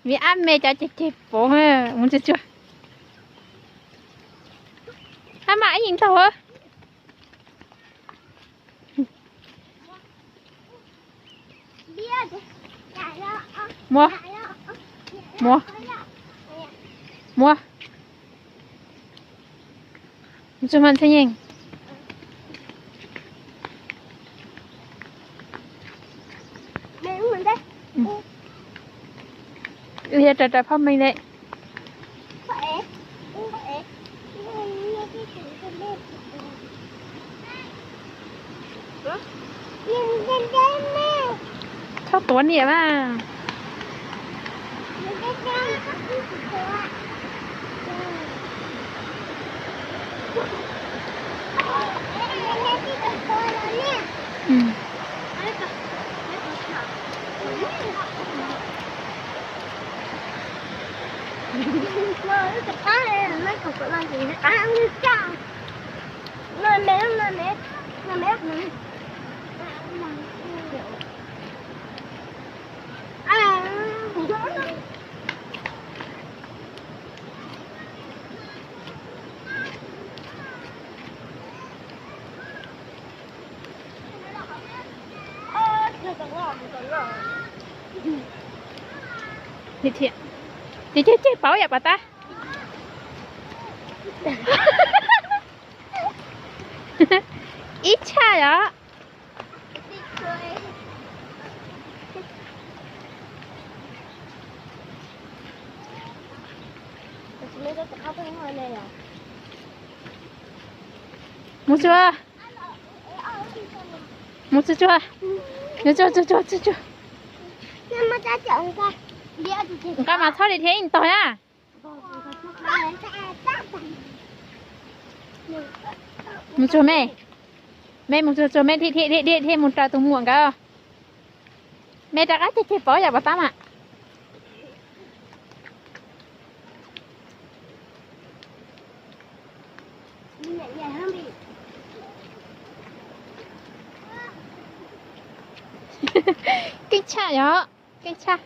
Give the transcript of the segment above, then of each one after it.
Vim ab me cov ceg ceg pov, mus tsuag tsuag. Ab mam ib yim ntaug. Muab, muab, muab. Mus tsuag mas ntxhee yeej. Wb yuav raws raws phauj Meej lawm. Txhob tuav niam mas. Ces ceg pauv yam pov tab. Ib tshaj yom. Mus tsuag, mus tsuag tsuag, tsuag tsuag tsuag tsuag. Nqa mas txhob li thiab ib tog na. Mus tsuag me, me mus tsuag tsuag me thiaj thiaj thiaj mus raws tus muam nkawd. Me rov qab ceg ceg pauv yam pov tab mas. Keej tshaj yom, keej tshaj.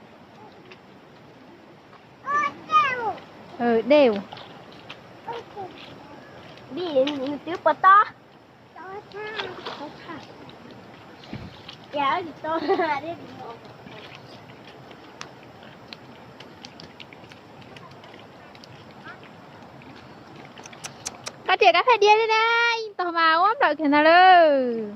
Dej. Twb pov tab. Koj tias kab phaj diab li na, yeej tog mas ua nplawm kiag ntag lawm.